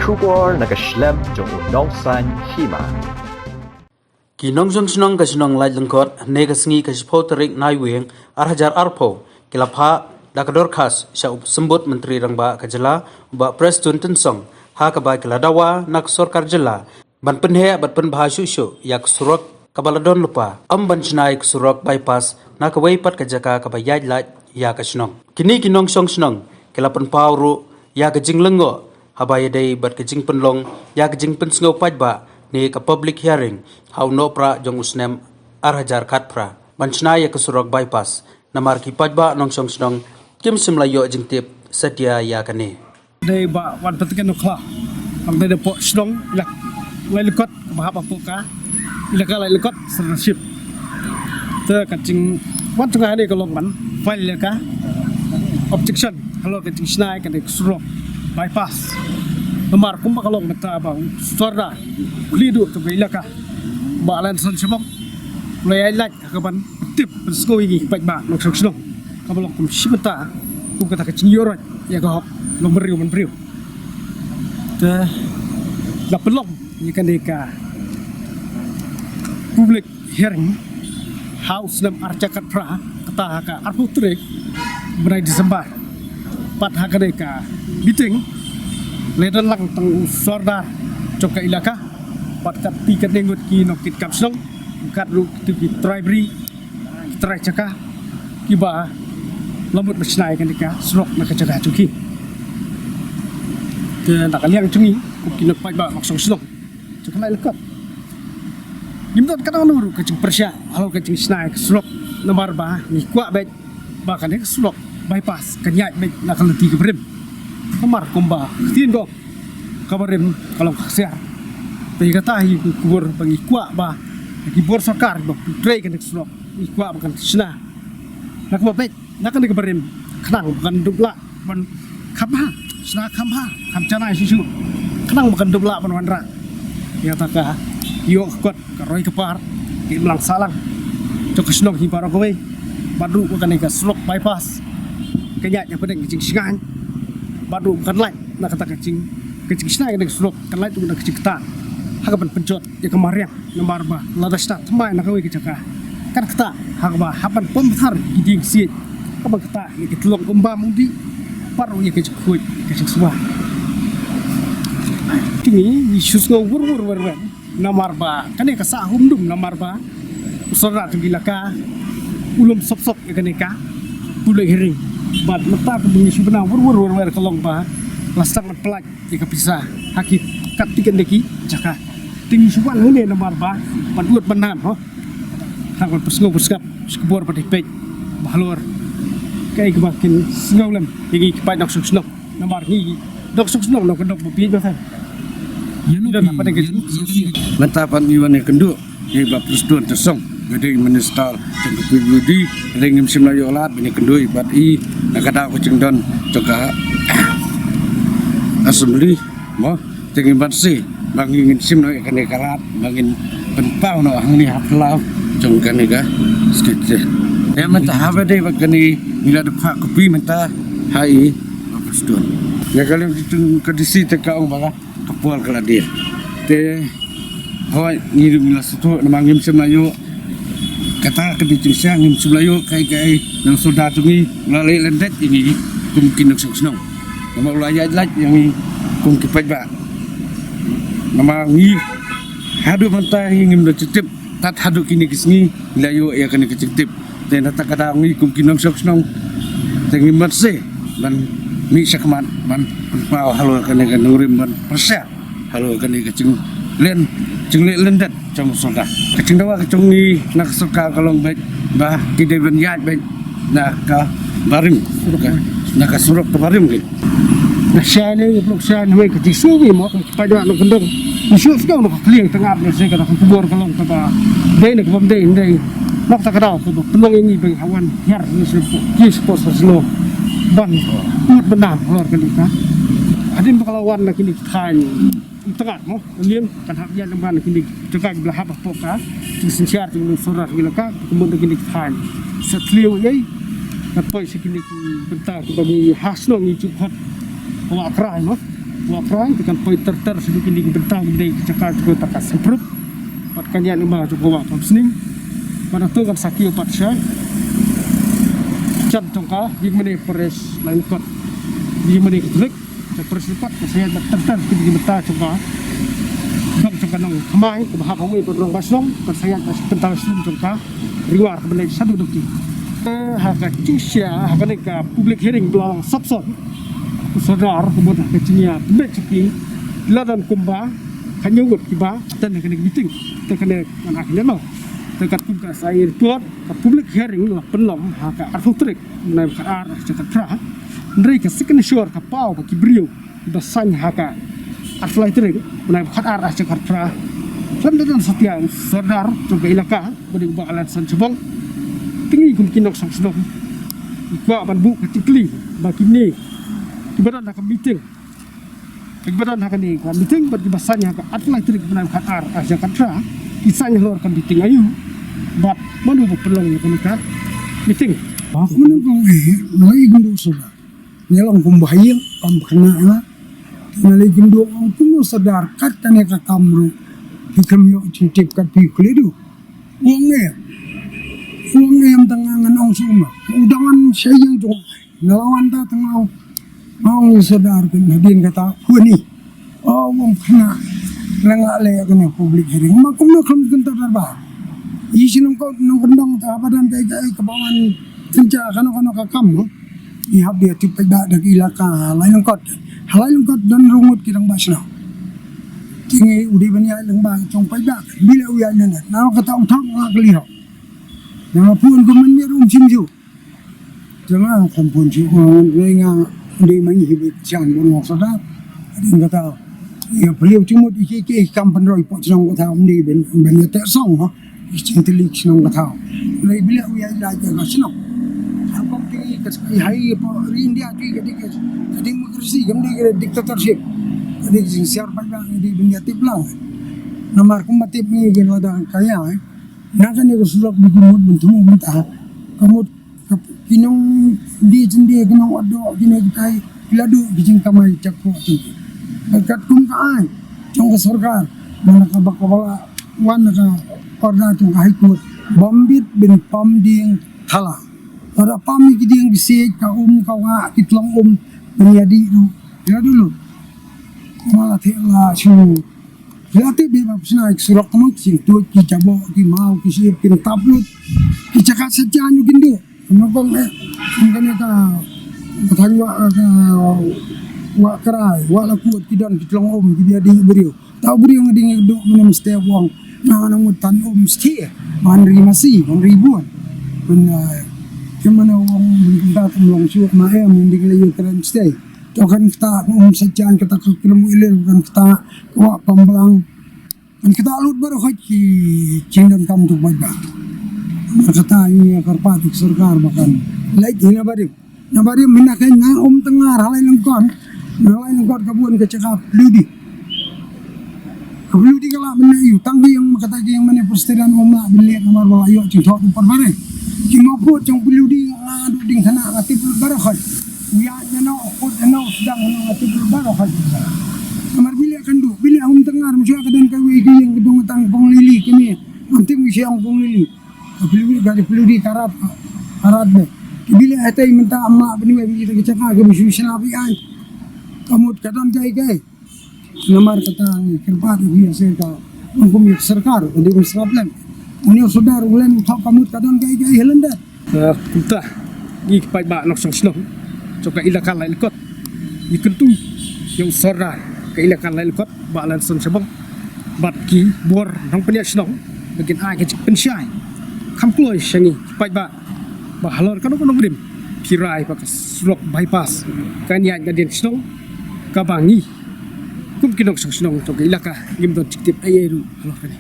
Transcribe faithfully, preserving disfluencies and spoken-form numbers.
Khubor na ka shlem jong u nongsan hima. Ki nongshong shnong ka shnong Laitlengkot, ne ka sngi ka shiphew tarik Naiwieng, ar hajar arphew, ki la phah da ka dorkhas sha u Symbud Myntri Rangbah ka jylla, u Bah Prestone Tynsong, ha kaba ki la dawa na ka sorkar jylla ban pynheh bad pynbha shuh shuh ïa ka surok kaba la don lypa, ym ban shna ïa ka surok bypass na kawei pat ka jaka kaba ïaid lait ïa ka shnong. Kine ki nongshong shnong ki la pynpaw ruh ïa ka jinglyngngoh haba ïadei bad ka jingpynlong ïa ka jingpynsngew paidbah ne ka public hearing ha u Nohprah jong u snem ar hajar khatphra ban shna ïa ka surok bypass, namar ki paidbah nongshong shnong kim shym la ïoh jingtip satia ïa kane. Dei ba wan pynthikna u khla. Tang dei da poh shnong Laitlengkot ba hap hapoh ka ilaka Laitlengkot sirnaship. Te ka jingwan jong nga hangne ka long ban file ïa ka objection halor ka jingshna ïa kane ka surok bypass. Namar kumba ka long mynta ba u Sordar u khlieh duh jong ka ilaka, Bah Alan San Shabong, u la ïaid lait ha kaban tip pynsngew ïa ngi ki paidbah nongshong shnong, kaba long kum shi bynta kum kata ka jingïoh roit ïa ka hok long briew man briew. Te la pynlong ïa kane ka public hearing ha u snem ar hajar khatphra, kata ha ka arphew tarik bnai December. Pat ha kane ka meeting la don lang tang u Sordar jong ka ilaka bad katto katne ngut ki nongkitkam shnong, kat ruh kito ki trai bri, trai jaka kiba la mut ban shna ïa kane ka surok na ka jaka jong ki. Te na ka liang jong ngi kum ki nongpaidbah nongshong shnong jong ka Laitlengkot, ngim don kano kano ruh ka jingpyrshah halor ka jingshna ïa ka surok, namar ba ngi kwah beit ba kane ka surok bypass kan ïaid beit na ka lynti kaba rim. Namar kumba ka ktien ka ong, kaba rim ka long ka ksiar. Te ïa kata hi ka khubor ba ngi kwah ba ki bor sorkar ba pyntrei kane ka surok, ngi kwah ba kan shna na kaba beit, na kane kaba rim, khnang ba kan dup lah ban kham bha, shna kham bha, kham janai shisha, khnang ba kan dup lah ban wanrah ïa kata ka ïoh ka kot, ka roi ka par, ka imlang sahlang jong ka shnong hi baroh kawei. Bad ruh ba kane ka surok bypass kan ïaid ïa pdeng ka jingshngaiñ, bad ruh ba kan lait na kata ka jing, ka jingshna ïa kane ka surok kan lait ruh na ka jingktah ha kaban pynjot ïa ka mariang, namar ba lada shna thymmai na kawei ka jaka kan ktah ha kaba hap ban pynbthar ki dieng ksiej, kaban ktah ïa ki tlong umbam umdih, bad ruh ïa ka jingkhuid ka jingsumar. Te ngi, ngi shu sngew wur wur wer wer namar ba kane ka sah hum dum, namar ba u Sordar jong ki ilaka u lum sop sop ïa kane ka public hearing. Bad mynta kaba ngi shu bna wur wur wer wer ka long ba la sdang ban pyllait ïa ka pisa ha ki katto katne ki jaka. Te ngi shu wan hangne namar ba ban ud ban nam, ho, khnang ban pynsngew pynsngap sha khubor bad peit ba halor kaei kaba kin sngew lem ïa ngi ki paid nongshong shnong, namar ngi nongshong shnong nongkyndong ba bieit ba than. Ïa ngi don hapdeng ka jingïasyllok. Mynta pat ngi wan ïakynduh ïa i Bah Prestone Tynsong, ba dei i Minister jong ka P W D. Hynrei ngim shym la ïoh lad ban ïakynduh bad i na ka daw ka jingdon jong ka Assembly, mo. Te ngin banse ba ngin shim noh ïa kane ka lad ba ngin pynpaw noh hangne ha phyllaw jong kane ka state. Te mynta haba dei bad kane ngi la dep phah copy mynta ha i Bah Prestone. Ïa ka liang jong ka D C te ka ong ba ka por ka la dier. Te hooid, ngi ruh ngi la sngewthuh namar ngim shym la ïoh kata ka dei jingshisha, ngim shym la ïoh kaei kaei na u Sordar jong ngi u la leh lyndet ïa ngi kum ki nongshong shnong. Namar u la ïaid lait ïa ngi kum ki paidbah. Namar ngi haduh mynta hi ngim da jingtip, tad haduh kine ki sngi ngi la ïoh ïa kane ka jingtip. Te na kata ka daw ngi kum ki nongshong shnong te ngim banse ban mih shakhmat ban pynpaw halor kane ka nongrim ban pyrshah halor kane ka jingleh, jingleh lyndet jong u Sordar. Ka jingdawa ka jong ngi na ka sorkar ka long beit ba ki dei ban ïaid beit na ka barim, na ka surok ka barim ki. Na sha ne, na sha ne ka jingsngew mo, ka paidbah nongkyndong. Ngi shu sngew na ka pliang tyngab na sha ka, na ka khubor ka long kaba dei na kaba ym dei, ym dei. Na kata ka daw kaba pynlong ïa ngi ba ngi hap wan hiar na sha ki sport sa slo ban ud ban nam halor kane ka. Hadien ba ka la wan na kine ki thaiñ tyngab mo, liang kan hap ïa nang ban kine ki jaka kiba la hap hapoh ka jingsynshar jong u Sordar jong ki ilaka, ka mut na kine ki thaiñ Sathliew ei, ka poi sha kine ki bynta kiba ngi ha shnong ngi ju khot Wah Krai mo. Wah Prah, te kan poi ter ter sha kine ki bynta, kine ki jaka jong ka Saiprup. Bad kan ïaid lyngba jong ka Wah Pamsning. Bad hangto kan sa kiew pat sha jan jong ka Gimane Parish Lainukot, Gimane Katholik. Ka Parish Lainukot kan sa ïaid bad ter ter sha kine ki bynta jong ka dong jong ka Nongthymmai kaba hap hangne bad Rangbah Shnong, kan sa ïaid bad sha bynta shnong jong ka Ri War kaba leit shaduh Dohki. Ha ka jingshisha ha kane ka public hearing ba la long sop sop, u Sordar ka mut ha ka jingïa pynbeit jong ki, la don kumba ka hynñiew ngut kiba attend ha kane ka meeting. Te kane kan ai ka lad mo. Te katkum ka S I A report, ka public hearing la pynlong ha ka arphew tarik bnai ba khatar ar hajar khatphra. Hynrei ka signature ka paw ba ki briew kiba sign ha ka arphew lai tarik bnai ba khatar ar hajar khatphra. Khlem da don satia u Sordar jong ka ilaka, ba dei u Bah Alanson Shabong. Te ngi kum ki nongshong shnong ngi kwah ban buh ka jingkylli ba kine kiba don ha ka meeting, kiba don ha kane ka meeting bad kiba sign ha ka arphew lai tarik bnai ba khatar ar hajar khatphra, ki sign halor ka meeting aïu bad mano ba pynlong ïa kane ka meeting. Ba kumno kong eh, ba ïa kumno Sordar. Ngi long kum ba ha ïing, kam khynnah nga. Nga leit kynduh ong kumno Sordar kat kane ka kam ruh phi khlem ïoh jingtip kat phi khlem duh. U ong em. U ong em tang ngan ong shuh ma. U dang wan sha ïing jong nga. Nga la wan ta tang nga ong. Nga ong ïa Sordar phin hadien kata phone ïa. O u ong khynnah. Leng la leh kane public hearing. Ma kumno khlem kynta darbar. Ïa shi nongkot nongkyndong ta ba don kaei kaei kaba wan kynja kano kano ka kam. Ngi hap ïa tip paidbah da ki ilaka ha Lainungkot. Ha Lainungkot don ruh ngut ki rangbah shnong. Te ngi u dei ban ïaid lyngba jong paidbah. Bileh u ïaid nangne. Nang kata u thok nga kylli hok. Nang pun ko men miet um shim shuh. Te nga kham pun shuh nga ngan rei nga dei ma ngi hi beit shan bun ngok Sordar. Dei kata ïa pylliu jingmut ïa ki ki kam pynroi pok shnong kata um dei ban ban ïa teh song ha. Jingtylli shnong ka thaw. Lei bileh u ïaid lait ïa ka shnong. Hangkong ti ka skai hai po ri India ti ka dik ka demokrasi kam dik ka dictatorship. Ka dik jingsiar paidbah ngi dei ban ïa tip lang. Namar kumba tip ngi kin lada kaya eh. Na kane ka surok bi kumut ban thmu ban ta. Ka mut Ka, ki nongdie jingdie, ki nongwad doh, kine kitai ki la duh ki jingkamai jakpoh jong ki. Bad katkum ka aiñ jong ka sorkar, na kaba ka ba la wan na ka order jong ka High Court, bym bit bin pam dieng thala. Lada pam ïa ki dieng ki siej, ka um, ka wah, ki tlong um, ban ïadih ruh, ki la duh lut. Nga la theh la shu Ki la tip ba pynshna ki surok, tang ki jingtuid, ki jaboh, ki maw, ki shyiap, ki tap lut. Ki jaka sha jan ïa u kynduh. Kumno kong eh. Kum kane ka, ka thaiñ Wah, ka Wah Krai, Wah Lakuot, ki don ki tlong um, ki ïadih briew. Tau briew nga dei nga duh mynne mesti wang. Nga nga mut tan um mesti. Ban ri masi, ban ri bun. Ban, eh, ki mane wang, ban kumta kum long shuh ma em, ban dei nga la ïa kren mesti. To kan kata um sa jan kata ka khlem u ilir kan kata ka wah pamblang. Kan kata lut baroh hoi ki jingdon kam tu baik ba. Kata ini kyrpad ki sorkar ba kan leit hi na barim. Na barim mynta kan na um tyngar halai lengkon. Na halai lengkon ka bun ka cakap ludi. Ka Plyudi ka lah mynne ïa u tang ka ïing ma kata ka ïing mane prestarian um lah bynlieh namar ba la ïoh jingthoh tu parbarai. Ki mawpud jong Plyudi nga duk ding thana nga tip lut baroh hoi. Ïa jano khut jano sdang nga tip lut baroh hoi. Namar bynlieh kan duh bynlieh um tyngar mynshuwa ka don kawei ka ïing ka dong tang pong lili kane. Ngam tip mynshuwa ong pong lili. Ka Plyudi ka Plyudi ka rat ka rat be. Ki bynlieh hatai mynta am lah bynlieh bynlieh ka jaka ka mynshuwa shna bi ai. Ka mut ka don kai kai. Namar kata ngi kyrpad ïa u ïa seng ka, kum ïa sorkar u dei u sngap lem. Une u sordar u lem u thok ka mut ka don kaei kaei ha lyndet. Kumta ngi ki paidbah nongshong shnong jong ka Elaka Laitlyngkot ngi kyntu ïa u sordar ka Elaka Laitlyngkot Bah Lanson Shabong bad ki bor nongpynïaid shnong ba kin ai ka jingpynshai kham kloi sha ngi ki paidbah ba halor kano kano rim phi rai ba ka surok bypass kan ïaid nadien shnong kaba ngi kum ki nongshong shnong jong ka Elaka ngim don jingtip ei ei ruh halor kane.